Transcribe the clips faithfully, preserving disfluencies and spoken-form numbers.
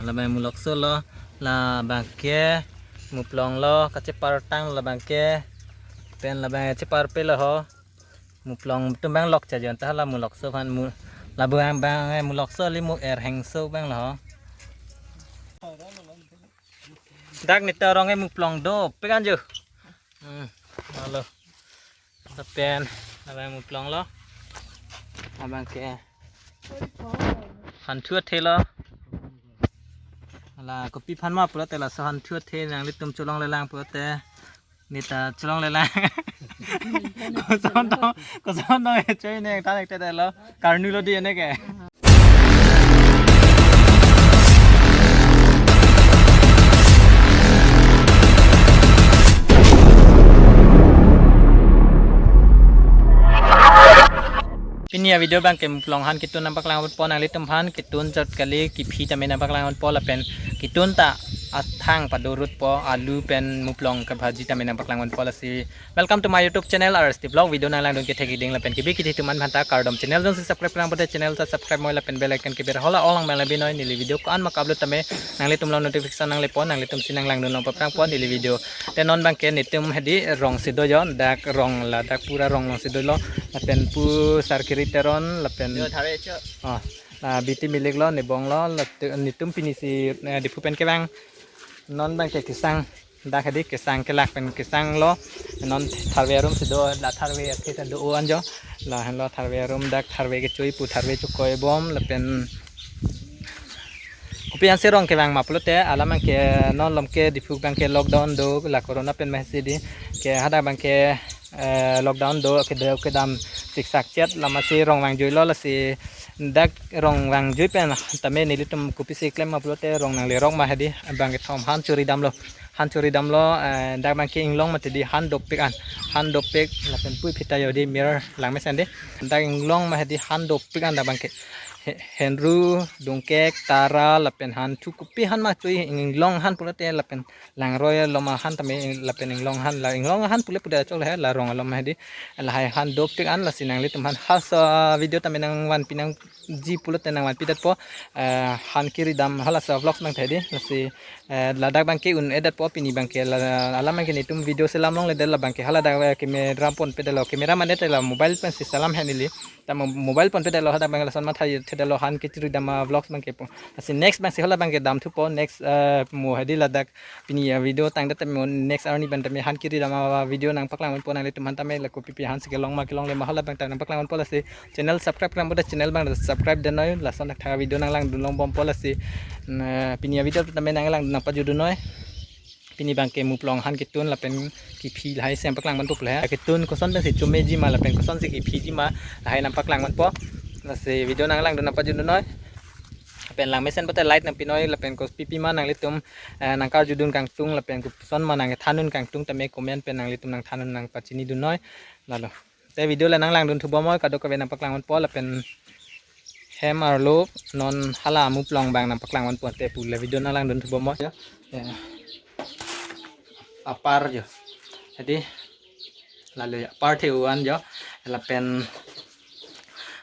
Labang mulokso lo, labang ke muplong lo, kachepar tang labang ke, pen labang chepar pe lo ho. Muplong atum abang lok cha jon ta la mulokso aphan mu, labang abang, eh, mulokso li mu er hengso abang lo ho. Dak neta rong e muplong dopik an jo. Hmm, alo. Lapen, labang muplong lo. Labang ke. Hanthu athe lo. La kopi aphan ma pulote laso hanthu athe nanglitum cholonglelang pulote. Neta cholonglelang. Koson do, koson do, choi neng ta neng te lo. Karnu lo di ene ke. Pini a-video abang ke muplong han ketun nangpaklang ponpo nanglitum aphan, ketun chot kali, kephi tame nangpaklang ponpo lapen ketun ta athang padorut po, alu pen muplong kabhaji tame nangpaklang ponpo lasi. Welcome to my YouTube channel, R S T Vlog. Video nanglangdun kethek iding lapen kebi kethe atum an aphan ta kardom, channel jongsi subscribe lang pote channel ta subscribe moi lapen bell icon keber hala ong lang mela binoi, neli video ko-an ma ka-upload tame nanglitum lo notification nangle pon, nanglitum si nanglangdun long paprang pon neli video. Te non abang ke netum hedi rong si do jo, dak rong ladak pura rong along si dolo, lapen pu Sarkiri Teron, lapen Yo, thare cho. Oh, la Biti Milik lo, Nebong lo, late-, netum pini si, eh, Diphu pen kevang. Non abang ke kesang, dak hedi kesang kelak pen kesang lo. Non tharve arum si do, la tharve athe ta do-o an jo. Lahenlo tharve arum, dak tharve kechui pu tharve chokoi bom lapen kopi ansi rong kevang ma pulote alam abang ke non malom ke Diphu abang ke lockdown do, la corona pen mahsi di ke hadak abang ke, eh, lockdown do, kedo kedam siksak chet, la masi rong vangjui lo, lasi dak rong vangjui pen tame nelitum kopisi klem ma pulote rong nanglerok ma hedi abang kethom han chori damlo. Han chori damlo, eh, dak abang ke inglong mate di han dopik an. Han dopik lapen pui phita yo di mir langmesen di. Dak inglong ma hedi han dopik an dak abang ke. He-, henru, dungkek, tara, lapen hanthu kopi han ma chui inglong han pulote lapen langroi lo ma han tame lapen inglong han, la inglong han pule puda chok le la rong alom hedi. Lahai han dopik an lasi nanglitum aphan halaso video tame nangvanpi nangji pulote nangvanpi detpo, eh, han kiri dam halaso vlogs abang hedi lasi, eh, ladak abang ke un-edetpo pini abang ke la, alam abang ke netum video selam longledet la abang ke hala dak, eh, camera ponpe detlo, camera mane te la mobile pensi selam he neli. Ta mo-, mobile ponpe detlo hadak abang lason matha thedetlo han kiri dam a-vlogs abang ke po. Lasi next abang si hala abang ke dam thupo, next, eh, mo hedi ladak pini a-video tangdet tame mo next arni abang tame han kiri dam a-video nangpaklang ponpo nanglitum aphan tame la kopi pi han si kelong ma kelongle ma hala abang ta nangpaklang ponpo lasi channel subscribe klang pote channel abang subscribe dunoi lason dak tha video nanglangdun long bompo lasi, mm, eh, pini a-video tame nanglangdun nangpajudunoi. Pini abang ke muplong han ketun lapen kephi lahai si nangpaklang ponpo lahai. Ketun koson pensi chomeji ma lapen kosonsi kephiji ma lahai nangpaklang ponpo. Lasi video nanglangdun nangpajudunoi. Lapen langmesen pote like nangpinoi lapen kopi pi ma nanglitum, eh, nangkarjudun kangtung lapen koson ma nangthandun kangtung tame comment pen nanglitum nangthandun nangpachinidunoi. Lalo. Te video la nanglangdun thubomoi kadokave nangpaklang ponpo lapen hem arlo non hala muplong abang nangpaklang ponpo te pu la video nanglangdun thubomoi. Ya. Apar jo. Hedi lalo apar the-o an jo. Lapen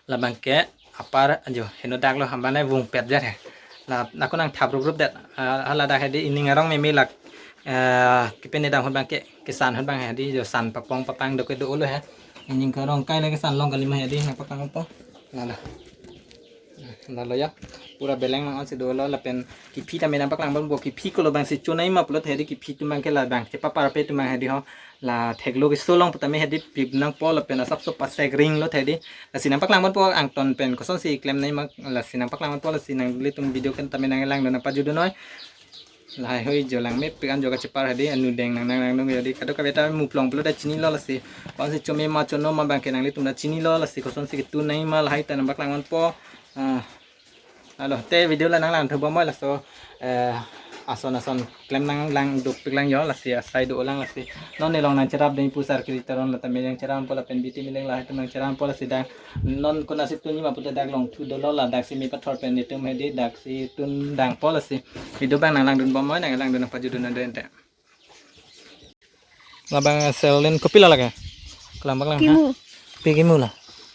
labang ke apar jo heno dak lo hambane vungpet jar he. La ako nangthap rup rup det. Ah, hala dak hedi ining arong meme lak, eh, kepine dam ahut abang ke kesan ahut abang hedi jo san papong papang do kedo-o lo he. Ining karong kai le kesan long kali ma hedi nangpaklang ponpo. Lalo. Lalo ya. Pura beleng nang ansi dolo lapen kephi tame nangpaklang ponpo kephi kolo abang si chonai ma pulote hedi kephi atum abang ke labang chepaparpe atum abang hedi ho. La theklo keso long pu tame hedi pip nangpo lapen asapso pasek ring lo hedi. Lasi nangpaklang ponpo angton pen kosonsi klemnei ma lasi nangpaklang ponpo lasi nanglitum video pen tame nanglangdun nangpajudunoi. Lahai hoi jo langmepik an jo kachepar hedi anudeng nang nang nang nung hedi kadokave ta muplong pulote chinilo lasi. Kosonsi chome ma chono ma abang ke nanglitum ta chinilo lasi kosonsi ketunai ma lahai ta nangpaklang ponpo. Ah, alo te video la nanglangdun thubomoi laso, eh, ason ason klem nanglang dopik lang jo lasi asai do lang lasi. Non nelong nangcherap ding pu Sarkiri Teron la tame nangcherap ponpo lapen Biti Milik lahai atum nangcherap ponpo lasi dak non konasi tunji ma pulote dak longthu dolo ladak si me pathor pen netum hedi dak si tun dangpo lasi. Video abang nanglangdun bomoi nanglangdun nangpajudun ande ente. Labang selen kopilo lake? Kelang paklang ha? Kimu. Pi kimu la?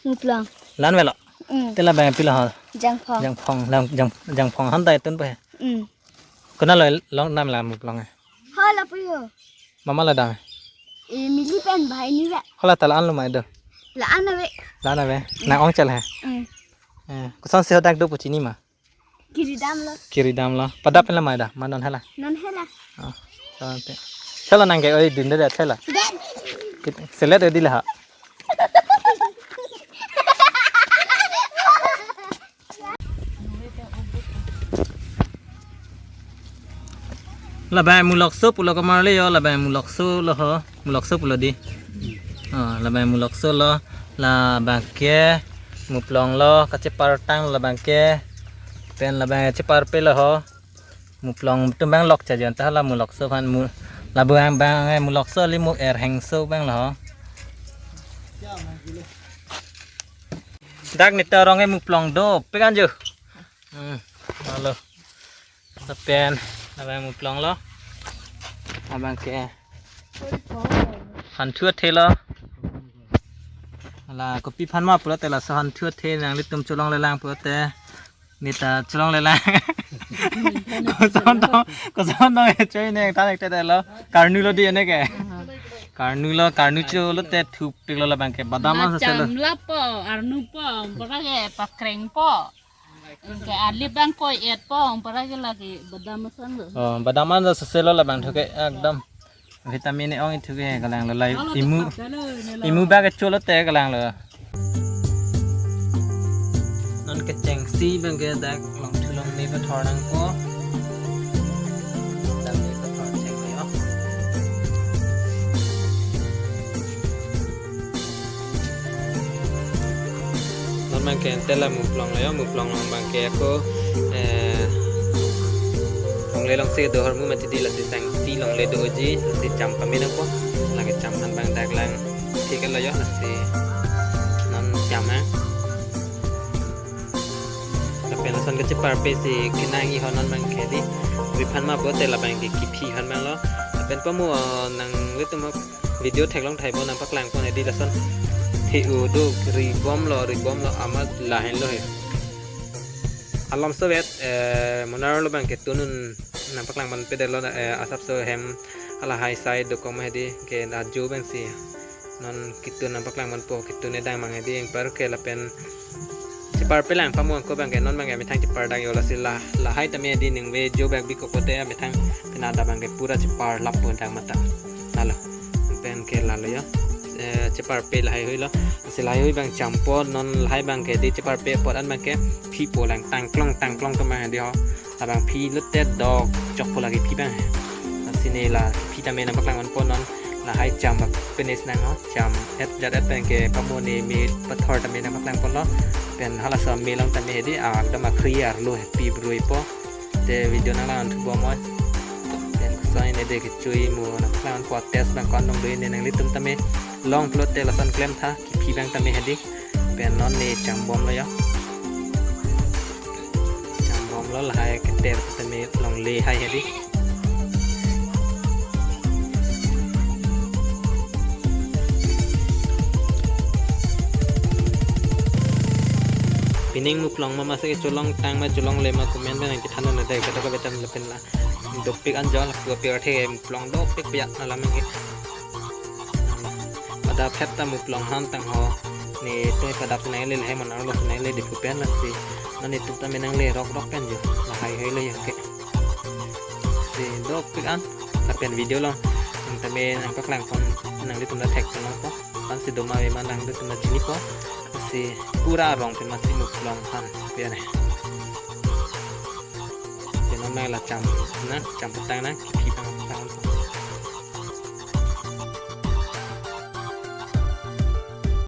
Muplong. Lan velo? Mm. Te labang pilo ha? Jangphong. Jangphong, lang, jang, jangphong han ta tunpo he? Mm. Konat lo longnam la muplong eh? Hala puyo. Mama la dam eh? Eh, mili pen bahai ni ve. Hala ta la-an lo mai do? La-an ave. La-an ave. Nang ong chal he. Hmm. Eh, kosonsi hadak do pu chini ma? Kiri damlo. Kiri damlo. Padap pen la mai da? Ma non hela? Non hela. Oh, so ante. Chalo nang ke oi din de chela. Selet oi di la ha. Labang mulokso pulo komarli yo, labang mulokso lo ho, mulokso pulo di. Oh, labang mulokso lo, labang ke muplong lo, kachepartang labang ke, pen labang cheparpe lo ho. Muplong atum abang lok chajon ta la mulokso aphan mu, labang abang eh, mulokso li mu erhengso abang lo ho. Dak neta rong eh muplong dopik an jo. Hmm, alo. Lapen, labang muplong lo. Abang ke. Hanthu athe lo. La kopi aphan ma pulote laso hanthu athe nanglitum cholonglelang pulote. Neta cholonglelang. Koson do, koson do, eh, choi ne, ta nek te lo. Karnu lo di ne ke. Karnu lo, karnu cholo te thupik lo labang ke. Badam an sase lo. Cham lapo, arnu po, para ke pakreng po. Ke ali abang koi et po, para ke lagi badam ason lo. Oh, badam an sase lo labang thu ke ekdom. Vitamin ong ithu ke kalang lo lai. Imu, imu bag cholo te kalang lo. Non kechengsi abang ke dak longthu longle pathor nangpo. Dak le pathor cheng lo yo. Non abang ke ante la muplong lo yo, muplong along abang ke ako, eh, longle along si do ahormu mati di lasi sangti longle doji, lasi cham pame nangpo, lake cham aphan abang dak lang thik lo yo, lasi non cham ha. Lapen lason kacheparpe si kenangji ho non abang ke di. Ri aphan ma pulote labang ke kiphi aphan abang lo. Lapen pamo, eh, nanglitum ho video theklong thai bo nangpaklang pon di lason. He u do ribom lo, ribom lo amat lahen lo he. Alom sovet, eh, monar lo abang ke tunun nangpaklang pon pede lo, eh, asapso hem hala hai sai dokok ma hedi ke ajo abang si. Non kitun nangpaklang ponpo, kitun edang mang hedi, ingpar ke lapen cheparpe lang pamo ako abang ke, non abang ke methang chepar dang yo lasi la, lahai tame hedi ningve jo bag bikok pote methang penada abang ke pura chepar lap po dang mata. Lalo. Pen ke lalo yo. Eh, cheparpe lahai hui lo. Lasi lahai hui abang champo, non lahai abang ke di cheparpe apot an abang ke phipo lang tangklong tangklong ke mang hedi ho. Labang phi lote dok chokpo lake phi abang. Lasi ne la phi tame nangpaklang ponpo non lahai cham bak penis nang ho, cham et jat et pen ke pamo ne me pathor tame nangpaklang ponlo. Pen halaso me along tame hedi, ah, ekdom akhri arlo happy brui po. Te video nanglang thupo mo. Pen koson ne de kechui mo nangpaklang po test abang ko-an dong do ne nanglitum tame long pulote lason klem tha, kiphi abang tame hedi. Pen non ne chambom lo yo. Chambom lo lahai keter tame longle hai hedi. Pining muplong ma masa ke cholong tang ma cholongle ma comment pen nangkethan non dei, kata ka betam lapen la. Dopik an jo la, dopik athe muplong dopik piak na lam ke. Pada phet ta muplong han tang ho. Ne te pada penai le lahai monar lo penai le di pu pen lasi. Non itum tame nangle rok rok pen jo. Lahai hai le yo ke. Si dopik an. Lapen video lo. Nang tame nangpaklang pon nanglitum ta thek pon po. Ansi do ma ave ma nanglitum ta chinipo. Si pura arong pen masi muplong han. Pian ne. Pen non nang la cham na, cham petang na, kiphi abang petang.